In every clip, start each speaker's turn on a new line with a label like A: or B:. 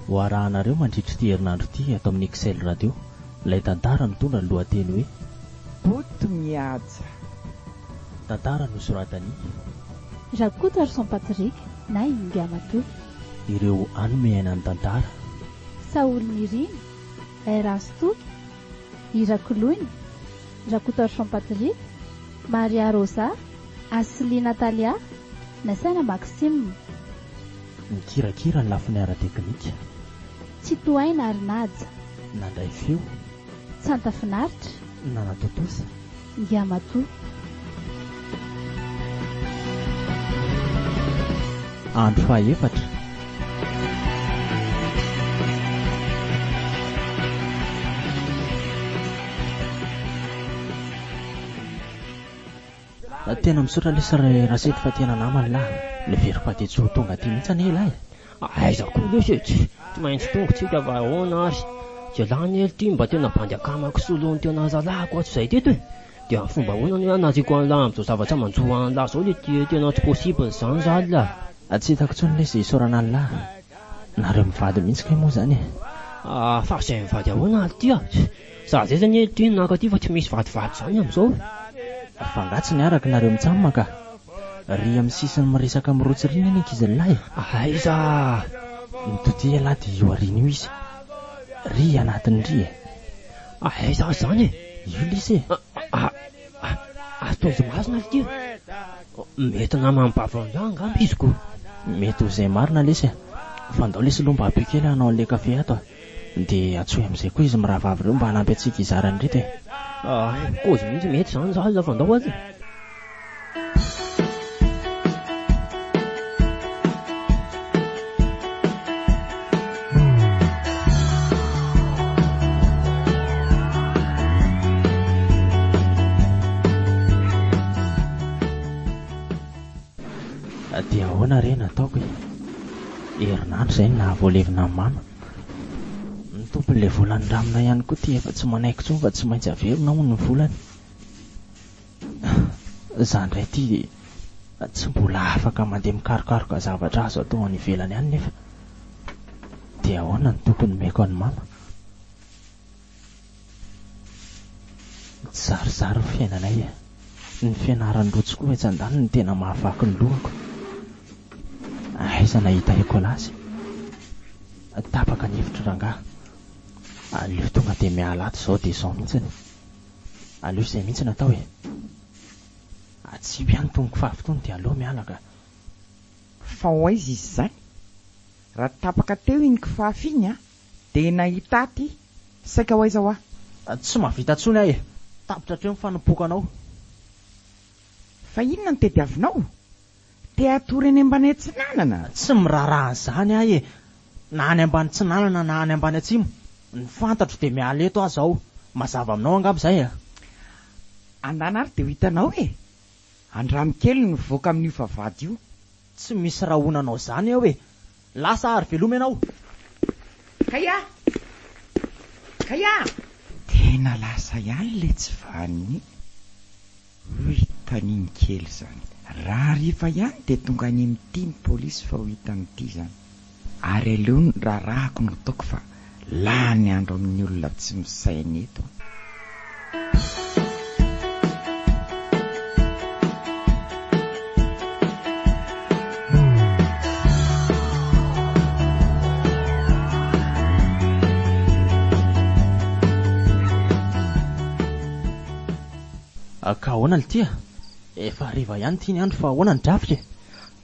A: Ho arahanareo mandritra ity herinandro ity ato amin'ny Excel Radio ilay tantara mitondra ny lohateny hoe.
B: Boto mihaja.
A: Tantara nosoratan'i.
C: Rakotoarison Patrick na i Ingahy Matoa.
A: Ireo hanome aina ny tantara.
C: Saholinirina, RH Toky, Irakoloina, Rakotoarison Patrick, Maria Rosa, Asli Natalia, Nasaina Maxime.
A: Mikirakira ny lafiny ara-teknika.
C: Tsitohaina ary Naja.
A: Nandray feo.
C: Tsanta Finaritra.
A: Nanatontosa.
C: Ingahy Matoa.
A: Andro fahaefatra. Tena misaotra lesy ry Rasety fa tena namana lah. Leveriko fa dia tsy ho tonga aty mihitsy anie ialahy e.
D: Aiza koa lesy e, tsy maintsy tonga tsika fa ahoana ary. Ialahy anie ity mba tena bandy akamako solon'ny tena zalahiko hatrizay teto e. Dia amin'ny fomba ahoana no hanariako an'lah amin'izao zavatra manjo an'lah izao le ty e, tena tsy possible izany zany lah.
A: Tsy hitako intsony lesy izay isaorana an'lah. Nareo mivady mihitsy kay moa izany e.
D: Fa izay mivady ahoana ary ity a? Za zay anie ity no naka aty fa tsy misy vadivady izany amin'izao e.
A: Fa nga tsy niaraka nareo mitsam ka? Ry amin'ny sisiny miresaka mirotsy ry anie ankizy lahy e.
D: Aiza?
A: Mitodia ialahy dia io aoriana io izy. Ry anatiny ry e.
D: Aiza aza izany e?
A: Io lesy e.
D: Ataovy marina ry ty e. Mety naman'i Bavonlah angamba izy ko.
A: Mety ho izay marina lesy e. Fa ndao lesy aloha mba ampio kely hanao an'ilay kafe ato a. Dia antsoy amin'izay koa izy mirahavavy ireo mba hanampy antsika hizara an'ireto e.
D: Hay, kôzy mihitsy mety izany zala fa ndao aza e.
A: Dia ahoana re no ataoko e? Herinandro izay no nahavoalevina an'i Mama. Ny tompon'ilay vola nindramina ihany koa ity efa tsy manaiky intsony fa tsy maintsy averina hono ny volany. Izaho indray ity tsy mbola afaka mandeha mikarokaroka zavatra azo atao any ivelany any nefa. Dia ahoana no tokony omeko an'i Mama? Tsizarizary ny fiainanay e. Ny fianaran'i Rojo koa etsy andaniny no tena mahavaky ny lohako. Aiza nahita ekolazy? Tapaka ny hevitro rangahy. Aleo tonga dia miala ato izao dia izao mihitsiny. Aleo izay mihitsy no atao e. Atsipy ihany itony kifafy itony dia aleo miala ka.
B: Fa ho aiza izy izany? Raha tapaka teo iny kifafy iny an, dia nahita aty, saika ho aiza hoa?
A: Tsy mahavita intsony aho e! Tapitra hatreo ny fanompoako anao.
B: Fa inona no tediavinao? Te hatory any ambany atsinanana?
A: Tsy miraharaha an'izany aho e! Na any ambany tsinanana na any ambany atsimo. Ny fantatro dia miala eto aho izao. Mazava aminao angamba izay a!
B: Andana ary dia ho hitanao e! Andramo kely ny mivoaka amin'io vavahady io.
A: Tsy misy rahonanao izany eo e! Lasa ary veloma ianao!
B: Kay a! Kay a! Tena lasa ihany le tsy vaniny. Hoy Taniny kely izany. Raha hariva ihany dia tonga any amin'ity ny polisy fa ho hitan'ity izany. Ary aleo ny raharahako no ataoko fa lany andro amin'ny olona tsy misaina eto aho.
A: Ka ahoana lty a? Efa hariva ihany ity ny andro fa ahoana ny drafitra e?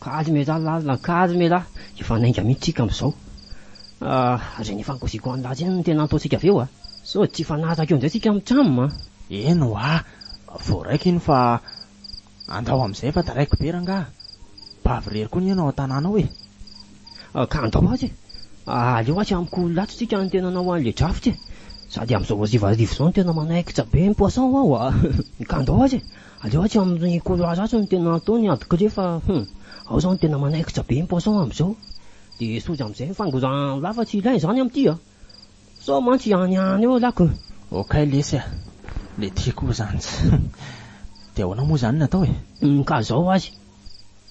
D: Calme elah lalina, calme elah, efa nainga mihitsy tsika amin'izao. Ah, reny efa nikaoziako an'lah zay no tena ataontsika avy eo a. Sao tsy hifanaraka eo indray tsika amin'ny tram a.
A: Eny hoa, voaraiko iny fa andao amin'izay fa taraiky be rangaha. Bavy irery koa anie ianao an-tanàna ao e.
D: Ka andao aza e! Aleo atsy amiko atsy tsika no tena hanao an'ilay drafitra e! Sady amin'izao harivariva izao no tena manaikitra be ny poisson ao a! Ka andao aza e! Aleo atsy amin'ny couloir atsy no tena atao ny ady clé fa hum! Ao izao no tena manaikitra be ny poisson amin'izao. Dia esory amin'izay ny fangozan'lah fa tsy ilaina izany amin'ity a! Sao mantsy any any eo lah ko!
A: Okay lesy a! Le ty koa zany tsy de ahoana moa zany ny atao e?
D: Ka zao azy,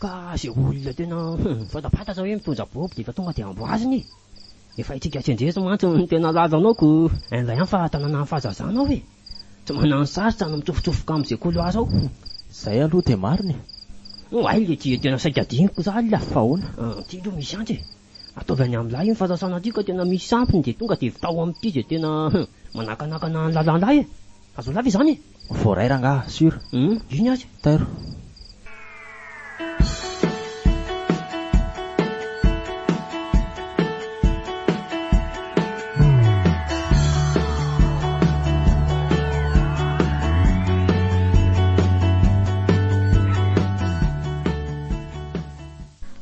D: ka ze olona tena hum fantapantatra hoe mitondra bôby de efa tonga de amboazina e! Efa haintsika tsianjery mantsy ny tena lalanao ko hain'ilay ihany fa tanànan'ny fahazazana ao e! Tsy manano sarotra ny mitsofotsofoka amin'izay couloir ao.
A: Zay aloha dia marina e!
D: Oay le ty tena saika adinoko za alina.
A: Fa ahoana?
D: Ty aloha misy antsy e! Ataovy any amin'ilay iny fanasana ty ka tena misy sampiny dia tonga dia vitao amin'ity izay tena manakanakana ny lalan'ilay e! Azo lava izany e!
A: Voaray rangaha, sûr.
D: Hum, iny aza.
A: Tairo.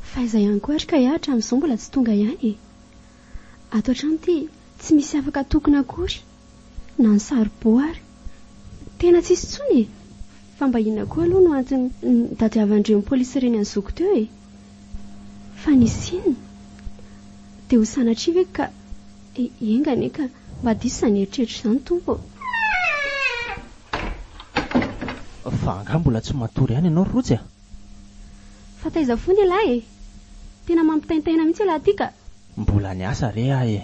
E: Fa aiza ihany koa ary kay hatramin'izao mbola tsy tonga ihany e! Ato an-trano ity tsy misy afaka atokona akory na ny saribao ary. Tena tsisy intsony e! Fa mba inona koa aloha no antony nitadiavan'ireny polisy ireny an'i zoky teo e? Fa nisy inona? Dia ho sanatria ve ka enga anie ka mba diso izany eritreritra izany Tompo ô!
A: Fa angaha mbola tsy matory ihany ianao ry Rotsy a?
E: Fa taiza foana ialahy e? Tena mampitaintaina mihitsy ialahy ity ka!
A: Mbola niasa re aho e!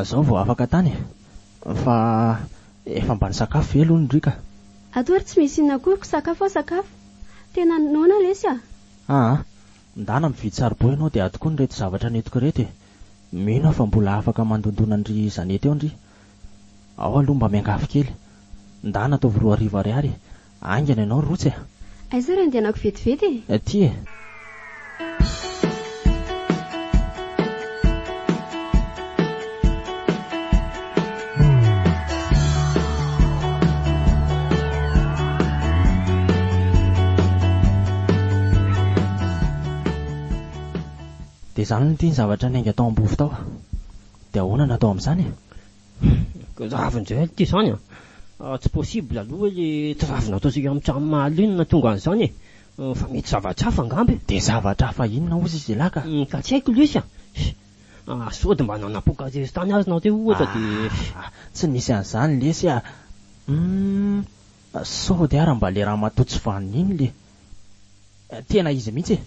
A: Zao vao afaka tany e! Fa efa mba nisakafo ve aloha ndry ka?
E: Ato ary tsy misy inona akory ko sakafo aho sakafo! Tena noana lesy a!
A: Aa! Ndana mividy saribao ianao dia ato koa ireto zavatra nentiko ireto e! Mino aho fa mbola afaka mandondona an-dry Zanety eo ndry! Ao aloha mba miangavy kely! Ndana ataovy 2000 ariary e! Haingana ianao ry Rotsy a!
E: Aiza ary andehanako vetivety e?
A: Aty e! Dia izany aloha ity ny zavatra niainga tao Ambovo tao. Dia ahoana no atao amin'izany e?
D: Grave ndray ity zany an! Tsy possible aloha hoe le tsy ravina ataontsika amin'ny trano mahaleo no nahatonga an'izany e! Fa mety zavatra hafa angamba e!
A: Dia zavatra hafa inona hozy izy elah ka?
D: Ka tsy haiko lesy a! Sao dia mba nanapoaka azy tany azy nareo ohatra dia.
A: Ah! Tsy nisy an'izany lesy a! Humm! Sao dia ary mba le ramatoa tsy vanona iny le. Tena izy mihitsy e!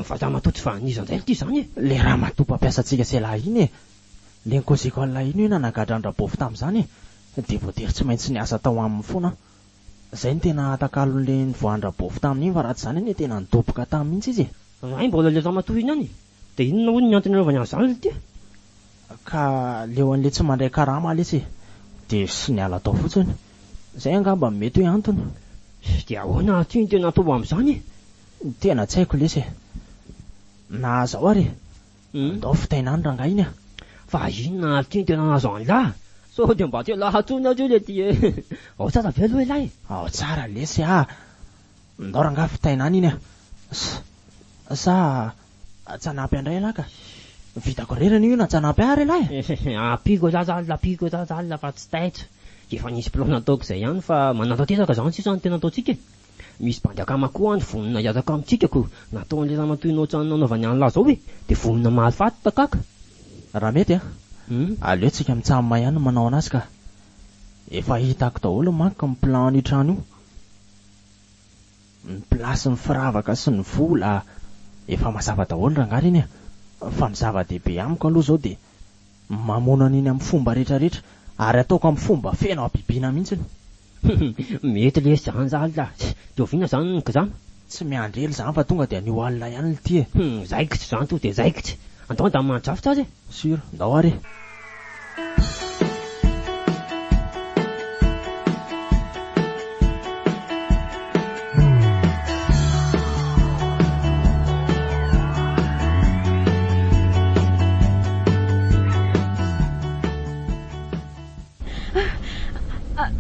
D: Fa ramatoa tsy vanona iza indray ity izany e?
A: Le ramatoa mpampiasa antsika sy elah iny e! Le nikaoziko an'ilay iny hoe nanagadra an-dRabôfy tamin'izany e! Dia voatery tsy maintsy niasa tao aminy foana aho. Izay no tena takalon'ilay nivoahan-dRabôfy tamin'iny fa raha tsy izany anie tena nidoboka tany mihitsy izy e!
D: Hay mbola ilay ramatoa iny ihany e! Dia inona hono ny antony nanaovany an'izany ry ity?
A: Ka leo an'ilay tsy mandray karama aho lesy e! Dia sy niala tao fotsiny. Izay angamba no mety hoe antony.
D: Dia ahoana ary ity no tena atao amin'izany e?
A: Tena tsy haiko lesy e! Na zao ary e! Andao vitaina any rangahy iny a!
D: Fa inona ary ity no tena nahazo an'lah? Sao dia mba tsy elah intsony aho le ty e! Ao tsara ve aloha elah e?
A: Ao tsara lesy a! Ndao rangahy vitaina any iny a! Sa tsy hanampy andray elah ka? Vitako irery anie io na tsy hanampy ahy ary elah
D: e! Ampiako elah zany la, ampiako elah zany la fa tsy taitra. Efa nisy plan nataoko izay ihany fa manatanteraka izany sisa no tena ataontsika e! Misy bandy akama koa any vonona hiaraka amintsika ko nataon'ilay ramatoa iny ohatran'ny nanaovany an'lah zao e! Dia vonona mahalifaty takaka.
A: Raha mety an! Aleo tsika mitsam ihany no manao anazy ka! Efa hitako daholo manko ny plan an'io trano io. Ny place ny firavaka sy ny vola efa mazava daholo rangahy reny a! Fa ny zava-dehibe amiko aloha zao dia mamono an'iny amin'ny fomba rehetra rehetra ary ataoko amin'ny fomba feno habibiana mihitsiny.
D: Mety lesy zany zany lah. Dia oviana zany ny kzama?
A: Tsy miandry ela izany fa tonga dia anio alina ihany lty e.
D: Hum, zaikitra zany tonga dia zaikitra. Andao handamina ny drafitra aza e.
A: Sur, ndao ary e.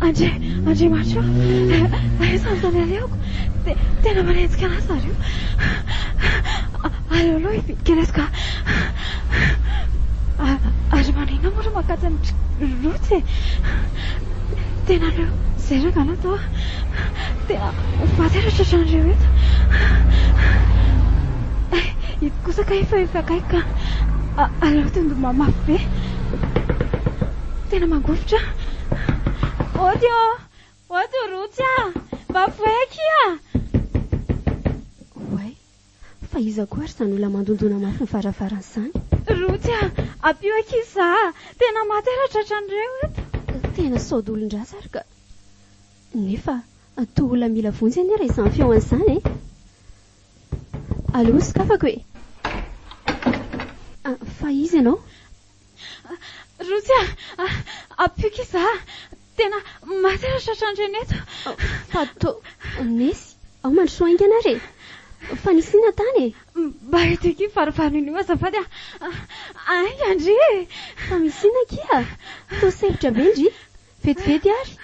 F: Andre, Andriamanitra ô, aiza ny tany alehako? Tena manenjika anahy zareo. Aleo aloha hividy kely eto ka. Ary maninona moa raha makatsy ny rotsy e? Tena aleo izay rangahy no atao. Tena ho faty aho raha tratran'ireo eto. Ito kosa kay efa efa akaiky ka. Aleo tondoma mafy be. Tena mangovitra aho. Ody ô! Ody rotsy ah! Mba voay akia!
E: Oay! Fa iza koa ary izany olona mandondona mafy ny varavarana izany?
F: Rotsy a! Ampio ankizy za a! Tena maty ara tratran'ireo eto.
E: Tena sao olon-dratsy ary ka. Nefa toa olona mila vonjy anie raha izany feo an'izany e. Aleo sokafako e. Fa iza ianao?
F: Rotsy a! Ampio ankizy za a! Tena maty ara tratran'ireny eto.
E: Fa toa nesy. Ao mandrosoa haingana ary e. Fa nisy inona tany e?
F: Mba eto akia varavarana io azafady a! Haingana ndry e!
E: Fa misy inona akia? Toa sempotra be ndry. Vetivety ary.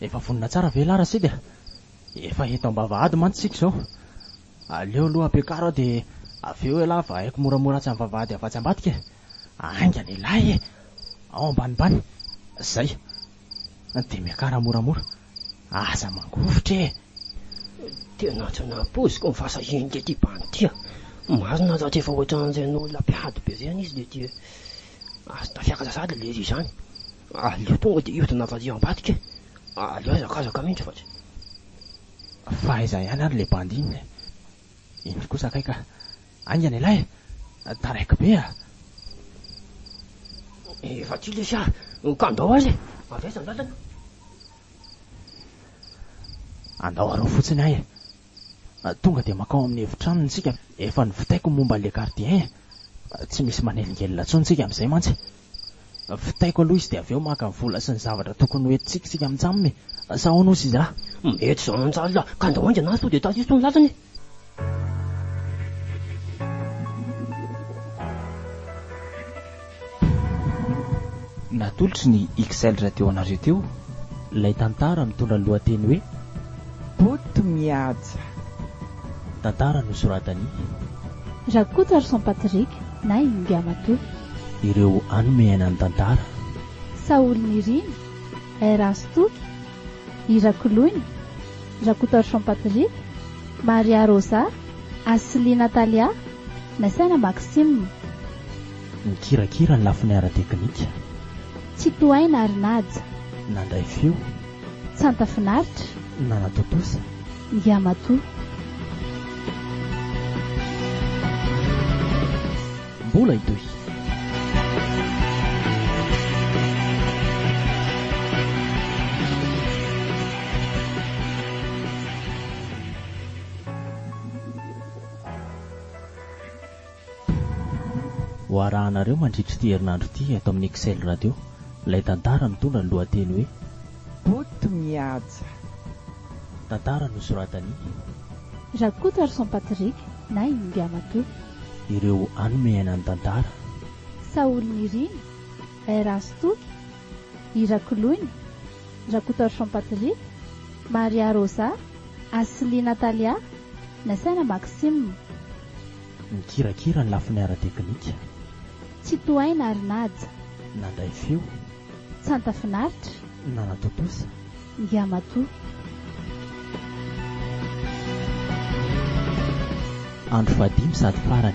A: Efa vonona tsara ve lah Rasidy a? Efa eto am-bavahady mantsy isika izao. Aleo aloha ampiakaro aho dia avy eo ialahy vahaiko moramora atsy amin'ny vavahady avy atsy ambadika e. Haingana ialahy e! Ao ambanimbany. Izay. Dia miakara moramora. Aza mangovitra e!
D: Tena tsy nampoiziko ny fahasahian'ity bandy ity a! Marina raha tsy efa ohatran'ireny olona mpiady be ireny izy dia dia azo tafiakatra sahady lery izany. Aleo tonga dia hiodina avy aty ambadika e! Aleo hazakazaka mihitsy fa tsy.
A: Fa aiza ihany ary ilay bandy iny e? Indry kosa kay ka. Haingana ialahy e! Taraiky be a!
D: Efa aty lesy ah! Ka andao aza e! Avy aiza ny lalana?
A: Andao arao fotsiny aho e! Tonga dia mankao amin'ny efitranony tsika, efa novitaiko ny momba an'ilay gardien e! Tsy misy manelingelina intsony tsika amin'izay mantsy. Vitaiko aloha izy dia avy eo maka ny vola sy ny zavatra tokony ho entintsika isika mitsam e! Sa ahoana hozy izy raha?
D: Mety izany Charles a! Ka andao haingana ary sao dia tariso ny lalana e!
G: Natolotry ny XL Radio anareo teo.
A: Ilay tantara mitondra ny lohateny hoe.
B: Boto mihaja.
A: Tantara nosoratan'i.
C: Rakotoarison Patrick na i Ingamatoa.
A: Ireo hanome aina ny tantara.
C: Saholinirina, RH Toky, Irakoloina, Rakotoarison Patrick, Maria Rosa, Asli Natalia, Nasaina Maxime.
A: Nikirakira ny lafiny ara-teknika.
C: Tsitohaina ary Naja.
A: Nandray feo.
C: Tsanta finaritra.
A: Nanatontosa.
C: Ngiamatoa.
A: Mbola hitohy. Ho arahanareo mandritra ity herinandro ity eto amin'ny Excel Radio ilay tantara mitondra ny lohateny hoe.
B: Boto mihaja.
A: Tantara nosoratan'i.
C: Rakotoarison Patrick na i Ngiamatoa.
A: Ireo hanome aina ny tantara.
C: Saholinirina, RH Toky, Irakoloina, Rakotoarison Patrick, Maria Rosa, Asli Natalia, Nasaina Maxime.
A: Nikirakira ny lafiny ara-teknika.
C: Tsitohaina ary Naja.
A: Nandray feo.
C: Tsanta finaritra.
A: Nanatontosa.
C: Ngiamatoa.
A: Andro fahadimy sady farany.